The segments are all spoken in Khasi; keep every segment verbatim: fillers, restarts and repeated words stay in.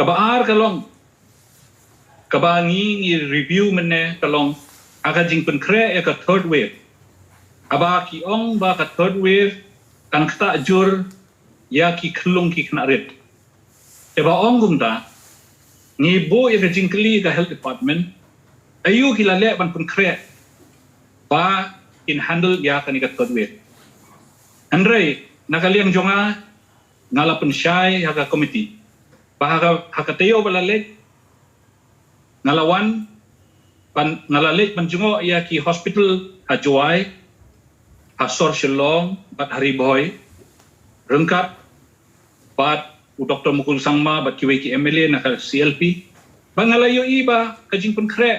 Kaba ar ka long, kaba ngi ngi review mynne ka long, ha ka jingpynkhreh ïa ka third wave. Haba ki ong ba ka third wave kan ktah jur ïa ki khyllung ki khynnah rit. Te ba ong kumta, ngi buh ïa ka jingkylli ka health department, aïu ki la leh ban pynkhreh ba kin handle ïa kane ka third wave. Hynrei na ka liang jong nga, nga la pynshai ha ka committee ba ha ka, ha ka taïew ba la leit, nga la wan ban, nga la leit ban jngoh ïa ki hospital ha Jowai, ha sor Shillong bad ha Ri Bhoi, ryngkat bad u Doctor Mukul Sangma bad kiwei ki M L A na ka C L P. Ba nga la ïohi ba ka jingpynkhreh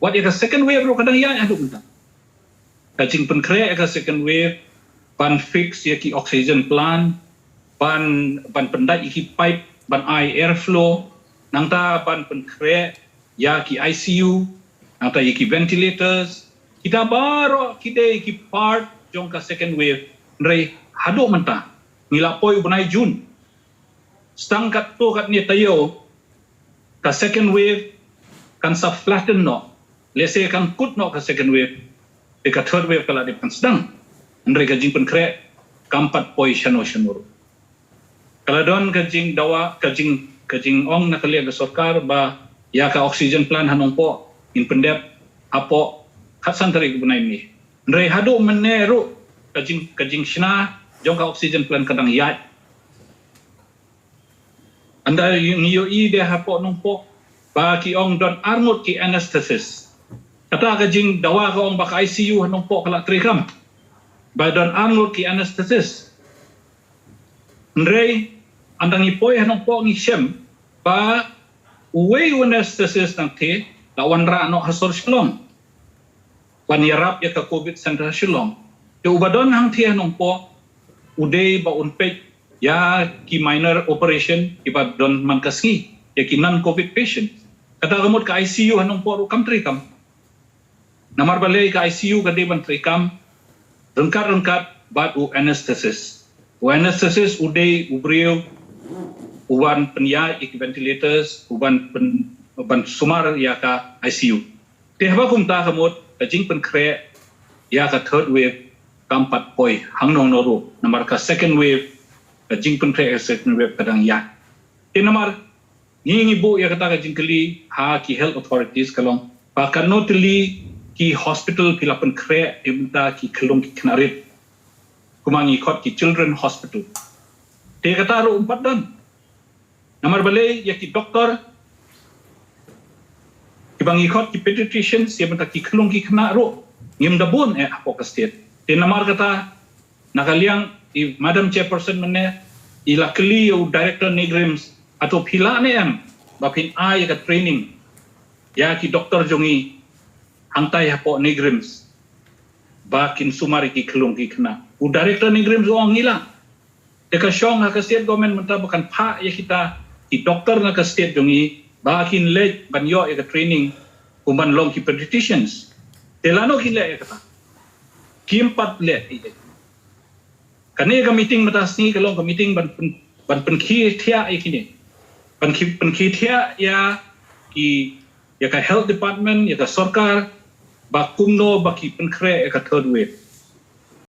wat ïa ka second wave ruh ka dang ïaid haduh mynta. Ka jingpynkhreh ïa ka second wave, ban fix ïa ki oxygen plant, ban, ban pyndait ïa ki pipe ban ai airflow, nangta ban pynkhreh ïa ki I C U, nangta ïa ki ventilators. Kita baroh ki dei ki part jong ka second wave. Hynrei haduh mynta, ngi la poi u bnai Jun, stang katto katne taïew, ka second wave kan sa flatten noh. Lehse kan kut noh ka second wave, te ka third wave ka la dep kan sdang. Hynrei ka jingpynkhreh kam pat poi shano shano ruh. Ka la don ka jingdawa, ka jing, ka jingong na ka liang ka sorkar ba ïa ka oxygen plant ha Nongpoh ngin pyndep hapoh khatsan tarik u bnai May. Hynrei haduh mynne ruh ka jing, ka jingshna jong ka oxygen plant ka dang ïaid. Ynda ngi ïohi de hapoh Nongpoh ba ki ong don arngut ki anesthetist. Kata ka jingdawa ka ong ba ka I C U ha Nongpoh ka la treikam, ba don arngut ki anesthetist. Hynrei ynda ngi poi ha Nongpoh ngi shem ba uwei u anesthetist nangta la wanrah noh ha sor Shillong ban ïarap ïa ka covid center ha Shillong. Te uba don hangta ha Nongpoh u dei ba un peit ïa ki minor operation kiba don man ka sngi, ïa ki non covid patient. Kata ka mut ka I C U ha Nongpoh ruh kam treikam. Namar balei ka I C U ka dei ban treikam ryngkat ryngkat bad u anesthetist. U anesthetist u dei u briew uban pynïaid ïa ki ventilators, uban pyn, uban sumar ïa ka I C U. Te haba kumta ka mut ka jingpynkhreh ïa ka third wave kam pat poi hangno hangno ruh, namar ka second wave, ka jingpynkhreh ïa ka second wave ka dang ïaid. Te namar ngi ngi buh ïa kata ka jingkylli ha ki health authorities ka long ba katno tylli ki hospital phi la pynkhreh ïa bynta ki khyllung ki khynnah rit, kumba ngi khot ki children hospital. Te kata ruh um pat don. Namar balei ïa ki doktor kiba ngi khot ki pediatricians ïa bynta ki khyllung ki khynnah ruh ngim da bun eh hapoh ka state. Te namar kata na ka liang i Madam Chairperson mynne i la kylli ïa u Director NEIGRIHMS, hato phi lah ne em ba phin ai ïa ka training ïa ki doktor jong ngi hangtai hapoh NEIGRIHMS ba kin sumar ïa ki khyllung ki khynnah? U Director NEIGRIHMS u ong ngi lah. Te ka shong ha ka state government mynta ba kan phah ïa kita ki doktor na ka state jong ngi ba kin leit ban ïoh ïa ka training kum ban long ki pediatricians. Te lano kin leh ïa kata? Kim pat leh ïa. Kane ka meeting mynta sngi ka long ka meeting ban pyn, ban pynkhie thiah ïa kine, ban pynkhie thiah ïa ki, ïa ka health department, ïa ka sorkar ba kumno ba ki pynkhreh ïa ka third wave.